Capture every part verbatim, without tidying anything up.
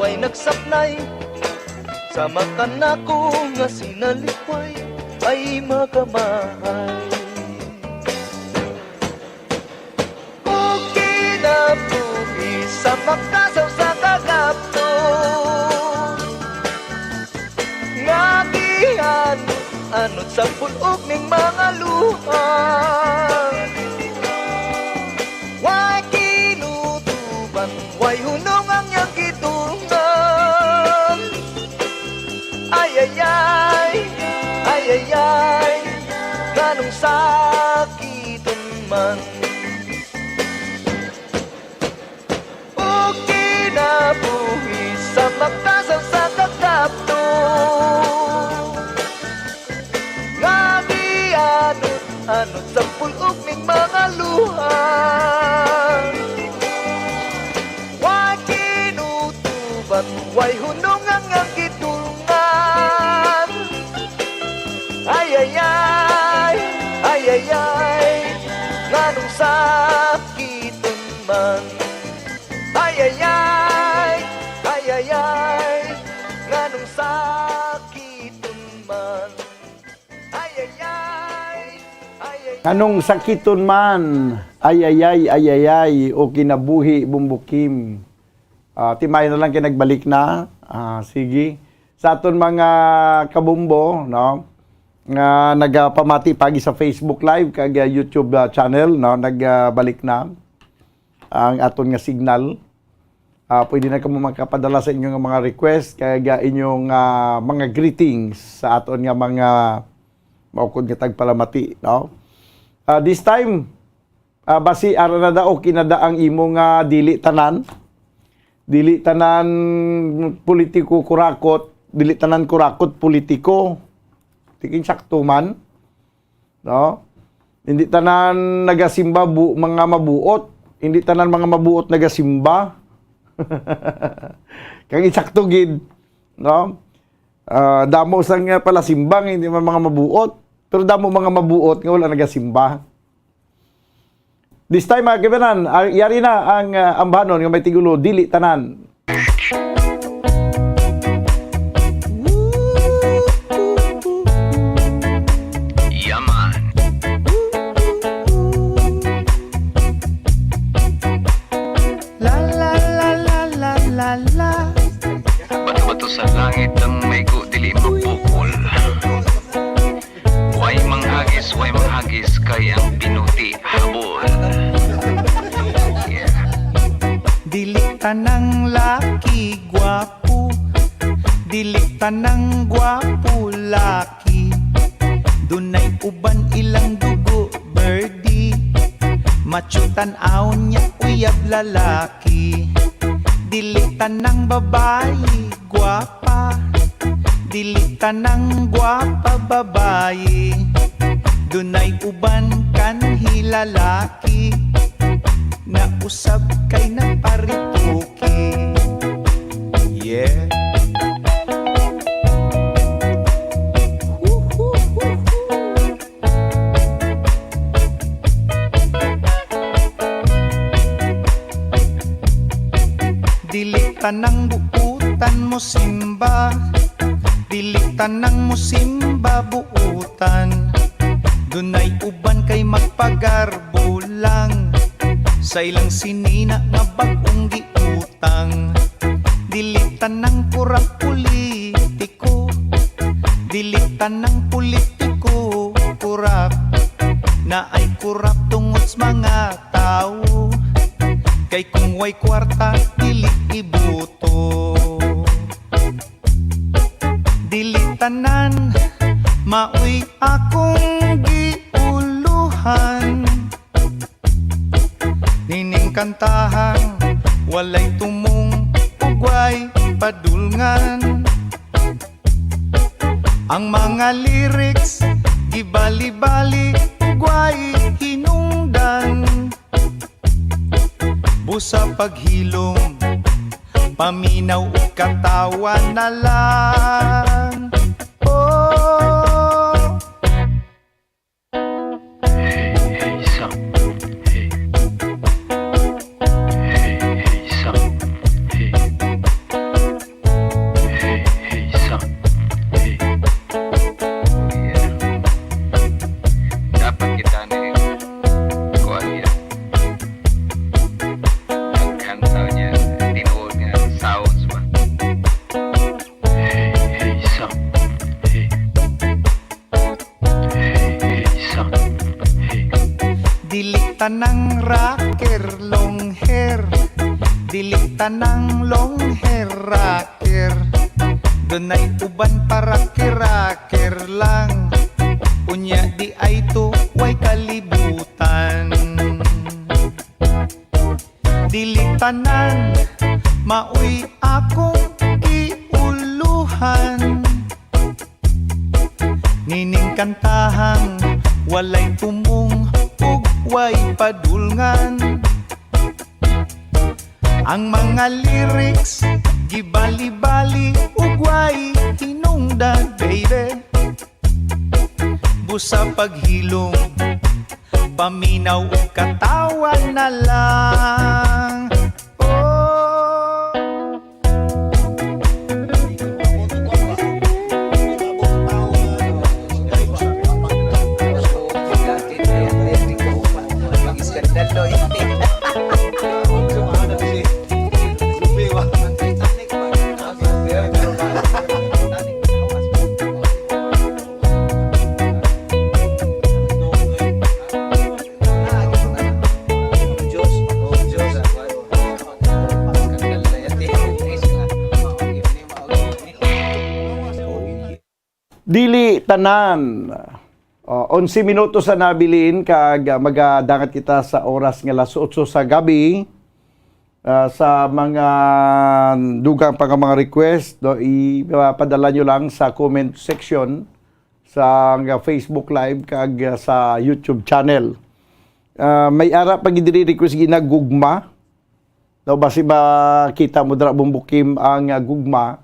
Way nagsaplay sa makanako nga sinalikway ay magamahay. Ug kinabuhi sa makasaw sa kagapto nga gianod-anod sa pulog ning mga luha. Way kinutuban, way hunong ang iyang gidungan. Ay, ay, ay, ay, ay, ay, nganong sakiton man? O kinabuhi sa makasaw sa kagapto nga gianod-anod sa pulog ning mga luha. Wa kinutuban, way hunong ang iyang gidungan. Ay, ay, ay, ay, ay, ay, nganong sakiton man? Ay, ay, ay, ay, ay, ay, nganong sakiton man? Ay, ay, ay, ay, ay, Nganong sakiton man? Ay, ay, ay, ay, ay, ay, o kinabuhi, Bumbukim. Ah, timay na lang kay nagbalik na. Ah, sige. Sa aton mga kabumbo, no, nga nagapamati pagi sa Facebook Live kag, ah, YouTube, ah, channel, no, nagbalik na ang aton nga signal. Ah, pwede na kamo makapadala sa inyong mga request kag, ah, inyong, ah, mga greetings sa aton nga mga maukod nga tagpalamati, no? Ah, this time, ah, basi ara na da, okay na da ang imo nga dili tanan. Dili tanan politiko kurakot, dili tanan kurakot politiko. Tikin sakto man, no? Hindi tanan nagasimba bu-, mga mabuot. Hindi tanan mga mabuot nagasimba. Kag insakto gid, no? Ah, damo sang, ah, palasimba nga hindi man mga mabuot, pero damo mga mabuot nga wala nagasimba. This time, mga kaibanan, ah, yari na ang, ah, ambahanon nga may tigulo, dili tanan. Yaman. La, la, la, la, la, la, la. Bato-bato sa langit ang may gu-, dili mapukol. Way manghagis, way manghagis, kay ang pinuti habol. Yeah. Dili tanang laki gwapo, dili tanang gwapo laki. Dunay uban ilang dugo, birdie. Macho tan-awon niya, uyab lalaki. Dili tanang babayi gwapa, dili tanang gwapa babayi. Dunay uban kanhi lalaki, nausab kay nagparituki. Yeah. Dili tanang buutan mosimba, dili tanang mosimba buutan. Dunay uban kay magpagarbo lang sa ilang sinina nga bag-ong giutang. Dili tanang kurap politiko, dili tanang politiko kurap. Naay kurap tungod sa mga tawo, kay kung way kwarta, dili iboto. Dili tanan maoy akong giulohan. Nining kantahan walay tumong ug way padulngan. Ang mga lyrics gibali-bali ug way hinungdan. Busa paghilom, paminaw ug katawa na lang. Oh. Hey, hey, sa. Hey. Hey, hey, sa. Hey. Tanang rocker, long hair. Dili tanang long hair, rocker. Dunay uban pa, rocker-rocker lang. Unya di ay to, way kalibutan. Dili tanan, maoy akong giuluhan. Nining kantahang walay tumong ug way padulngan. Ang mga lyrics gibali-bali ug way hinungdan, baby. Busa paghilom, paminaw ug katawa na lang. Oh. Dili tanan. Oh, onse minutos ang nabilin kag, ah, magadangat kita sa oras nga alas otso sa gabi. Ah, sa mga dugang pa nga mga request, no, ipadala nyo lang sa comment section sa nga Facebook Live kag, ah, sa YouTube channel. Ah, may ara pa gid diri request ginagugma. No, basi makita mo dira, Bumbukim, ang, ah, gugma.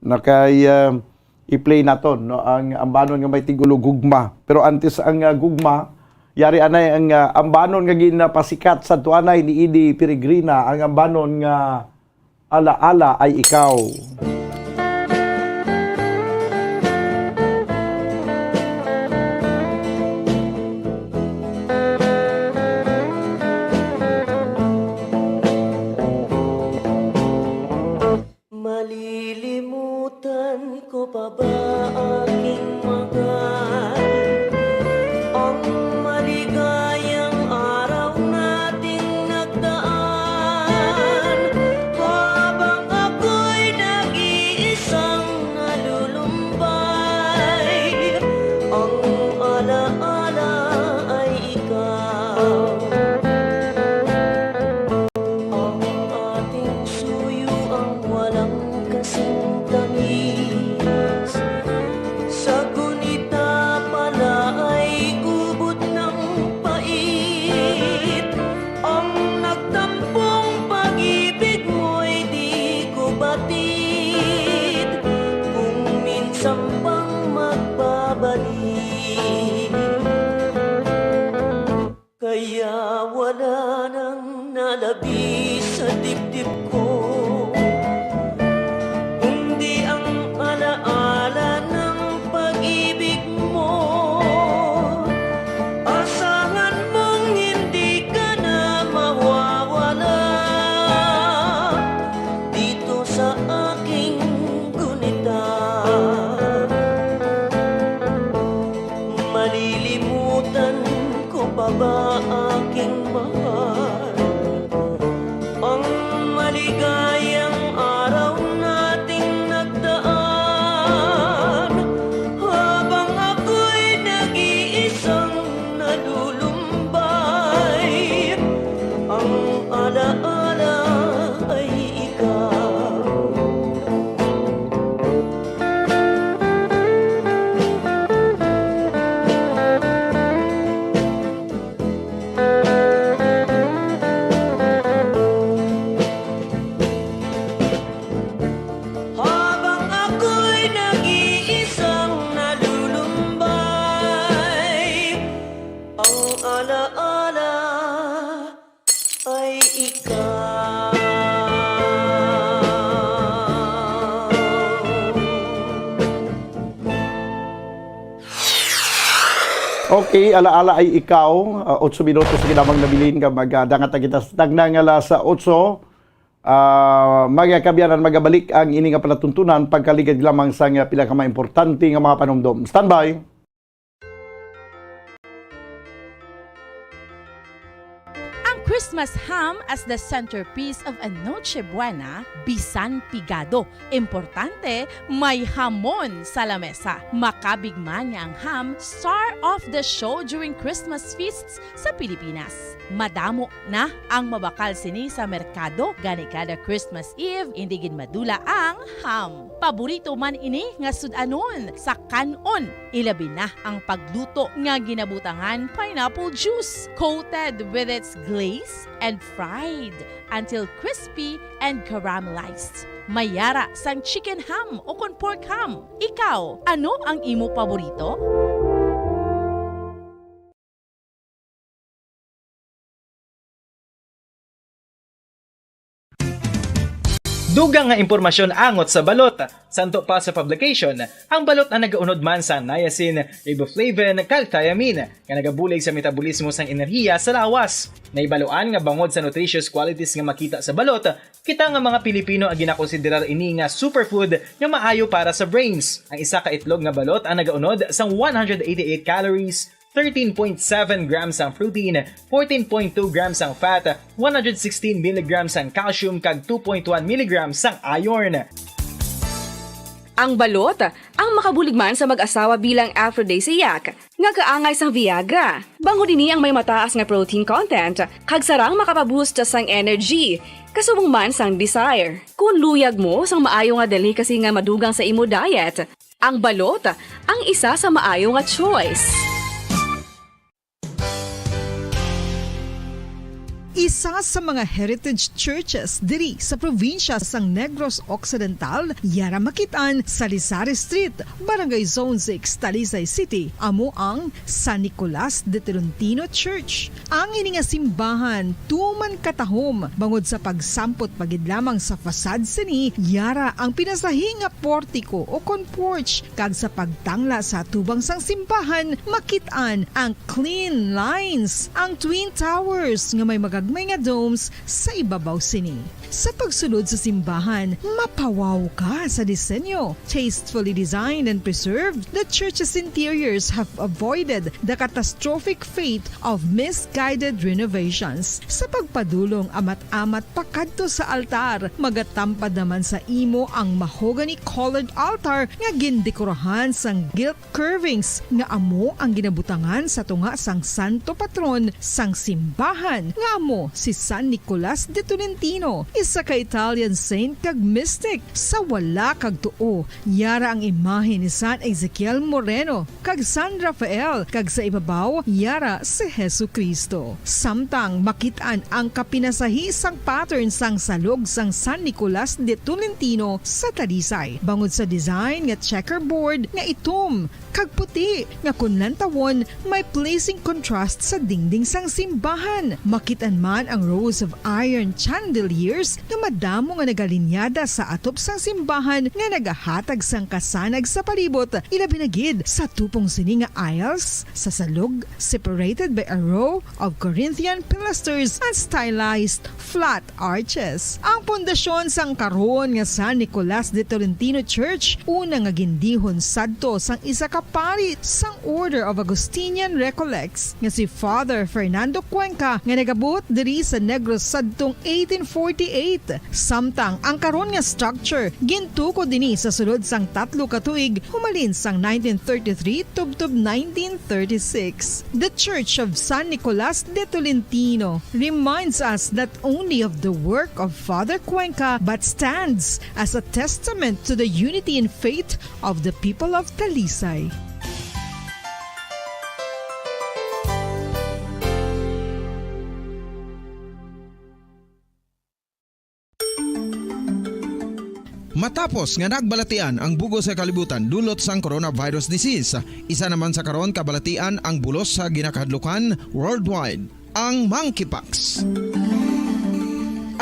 Na kay, ah, i-play naton, no, ang ambanon nga may tigulo gugma. Pero antes ang, ah, gugma, yari anay ang, ah, ambanon nga ginapasikat sa tuanay ni Eddie Peregrina, ang ambanon nga Alaala Ay Ikaw. Malilimutan ko pa ba, aking mahal, ang maligayang araw nating nagdaan? Habang ako'y nag-iisang nalulumbay, ang alaala ay ikaw. Ang ating suyo ang walang kasing tamis. Sa gunita pala ay ubod ng pait. Ang nagtampong pag-ibig mo'y di ko batid. Kung minsan pang magbabalik. Kaya wala nang nalabi sa dibdib ko, kundi ang alaala ng pag-ibig mo. Asahan mong hindi ka na mawawala dito sa aking gunita. Malilimutan ko pa ba, aking mahal, ang maligayang araw nating nagdaan? Habang ako'y nag-iisang nalulumbay, ang alaala ay ikaw. Habang ako'y nag-iisang nalulumbay, ang alaala ay ikaw. Okay, alaala ay ikaw. Ah, otso minutos sa ginamang nabilin nga magadangat na kita sa tagna nga alas otso. Ah, mga kaabyanan, magabalik ang ini nga palatuntunan pagkaligad lamang sa nga pila ka mga importante nga mga panumdom. Standby. Christmas ham as the centerpiece of a Noche Buena, bisan pigado. Importante, may hamon sa lamesa. Makabig man nga ang ham, star of the show during Christmas feasts sa Pilipinas. Madamo na ang mabakal sini sa merkado, gani kada Christmas Eve, indi gid madula ang ham. Paborito man ini nga sud-anon sa kan-on, ilabi na ang pagluto nga ginabutangan pineapple juice, coated with its glaze, and fried until crispy and caramelized. May yara sang chicken ham o kon pork ham. Ikaw, ano ang imo paborito? Dugang nga impormasyon angot sa balot. Santo pa sa publication, ang balot ang nagaunod man sa niacin, riboflavin, kag thiamine, nga nagabulig sa metabolismo sang enerhiya sa lawas. Naibaluan nga bangod sa nutritious qualities nga makita sa balot, kita nga mga Pilipino ang ginakonsiderar ini nga superfood nga maayo para sa brains. Ang isa ka itlog nga balot ang nagaunod sang one hundred eighty-eight calories, thirteen point seven grams ang protein, fourteen point two grams ang fat, one hundred sixteen milligrams ang calcium, kag two point one milligrams ang iron. Ang balot, ang makabulig man sa mag-asawa bilang aphrodisiac, nga kaangay sang Viagra. Bangod ini ang may mataas nga protein content, kag sarang makapaboost sang energy, kasubong man sang desire. Kon luyag mo sang maayo nga delicacy nga madugang sa imo diet, ang balot ang isa sa maayo nga choice. Isa sa mga heritage churches diri sa probinsya sang Negros Occidental, yara makit-an sa Lisari Street, Barangay Zone six, Talisay City, amo ang San Nicolas de Tolentino Church. Ang ini nga simbahan tuman katahom bangod sa pagsampot pa gid lamang sa facade sini, yara ang pinasahi nga portiko o kon porch, kag sa pagtangla sa atubang sang simbahan makit-an ang clean lines, ang twin towers nga may magagmay nga domes sa ibabaw sini. Sa pagsulod sa simbahan, mapawaw ka sa disenyo. Tastefully designed and preserved, the church's interiors have avoided the catastrophic fate of misguided renovations. Sa pagpadulong amat-amat pakadto sa altar, magatampad naman sa imo ang mahogany-colored altar nga gindekorahan sang gilt curvings nga amo ang ginabutangan sa tunga sang santo patron sang simbahan, nga amo si San Nicolas de Tolentino, isa ka Italian saint kag mystic. Sa wala kag tuo, yara ang imahe ni San Ezekiel Moreno kag San Rafael, kag sa ibabaw, yara si Jesu-Cristo. Samtang makit-an ang kapinasahi sang pattern sang salog sang San Nicolas de Tolentino sa Talisay, bangod sa design nga checkerboard nga itom kag puti, nga kon lantawon, may pleasing contrast sa dingding sang simbahan. Makit-an man ang rows of iron chandeliers nga madamo nga nagalinyada sa atop sang simbahan nga nagahatag sang kasanag sa palibot, ilabi na gid sa tupong sini nga aisles sa salog, separated by a row of Corinthian pilasters and stylized flat arches. Ang pundasyon sang karon nga San Nicolas de Tolentino Church, una nga gindihon sadto sang isa ka pari sang Order of Augustinian Recollects, nga si Father Fernando Cuenca, nga nagabuot diri sa Negros sadtong eighteen forty-eight. Samtang ang karon nga structure gintukod ini sa sulod sang tatlo ka tuig, humalin sang nineteen thirty-three tubtob nineteen thirty-six. The Church of San Nicolas de Tolentino reminds us not only of the work of Father Cuenca, but stands as a testament to the unity in faith of the people of Talisay. Matapos nga nagbalatian ang bug-os nga kalibutan dulot sang coronavirus disease, isa naman sa karon kabalatian ang bulos sa ginakahadlukan worldwide, ang monkeypox.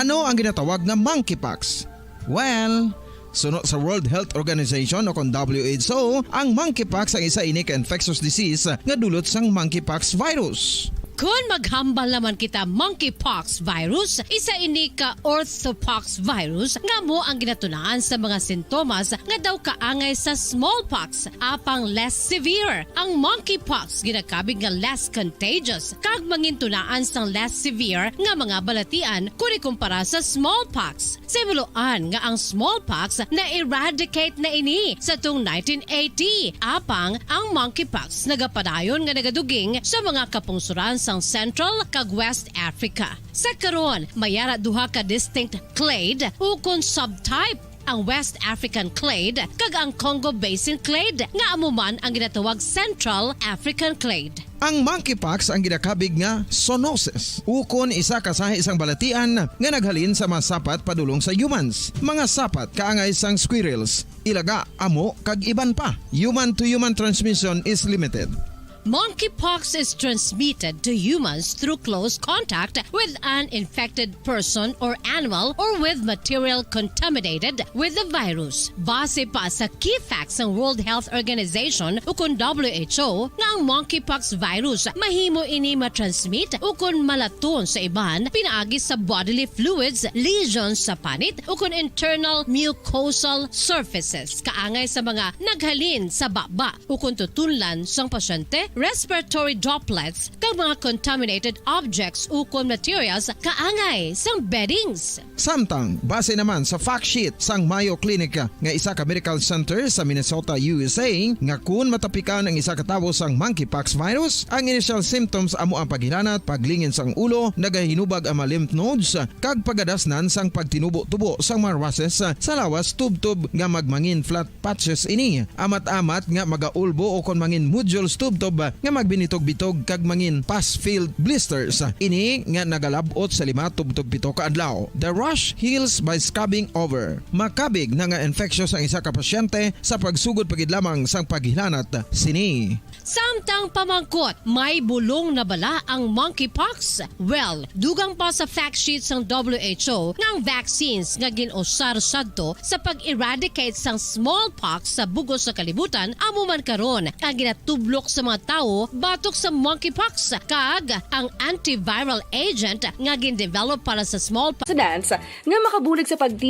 Ano ang ginatawag nga monkeypox? Well, suno sa World Health Organization o kon W H O, ang monkeypox ang isa ini ka infectious disease nga dulot sang monkeypox virus. Kon maghambal naman kita monkeypox virus, isa ini ka orthopox virus nga amo ang ginatunaan sa mga sintomas nga daw kaangay sa smallpox, apang less severe. Ang monkeypox ginakabig nga less contagious kag mangintunaan sang less severe nga mga balatian kon ikumpara sa smallpox. Sa himuloan nga ang smallpox na-eradicate na ini sa tung nineteen eighty, apang ang monkeypox nagapadayon nga nagaduging sa mga kapungsuran sang Central kag West Africa. Sa karon, may ara duha ka distinct clade ukon subtype, ang West African clade kag ang Congo Basin clade, nga amo man ang ginatawag Central African clade. Ang monkeypox ang ginakabig nga zoonosis, ukon isa ka sahi sang balatian nga naghalin sa mga sapat padulong sa humans, mga sapat kaangay sang squirrels, ilaga, amo, kag iban pa. Human-to-human transmission is limited. Monkeypox is transmitted to humans through close contact with an infected person or animal or with material contaminated with the virus. Base pa sa key facts sang World Health Organization ukon W H O, nga ang monkeypox virus mahimo ini matransmit ukon malaton sa iban pinaagi sa bodily fluids, lesions sa panit, ukon internal mucosal surfaces kaangay sa mga naghalin sa baba ukon tutunlan sang pasyente, respiratory droplets, kag mga contaminated objects ukon materials kaangay sang beddings. Samtang, base naman sa fact sheet sang Mayo Clinic nga isa ka medical center sa Minnesota, U S A, nga kun matapikan ang isa ka tawo sang monkeypox virus, ang initial symptoms amo ang paghilanat, paglingin sang ulo, nagahinubag ang mga lymph nodes, kag pagadasnan sang pagtinubo-tubo sang mga rashes sa lawas tubtob nga magmangin flat patches ini. Amat-amat nga magaulbo o kon mangin nodules tubtob nga magbinitog-bitog kag mangin pus-filled blisters. Ini nga nagalab-ot sa lima tubtob pito ka adlaw. The rash heals by scabbing over. Makabig na nga infectious ang isa ka pasyente sa pagsugod pa gid lamang sang paghilanat sini. Samtang pamangkot, may bulong na bala ang monkeypox? Well, dugang pa sa fact sheet sang W H O nga ang vaccines nga gin-usar sadto sa pag-eradicate sang smallpox sa bug-os nga kalibutan amo man karon ang ginatublok sa mga tawo batok sa monkeypox, kag ang antiviral agent nga gin-develop para sa smallpox Students nga makabulig sa pagtin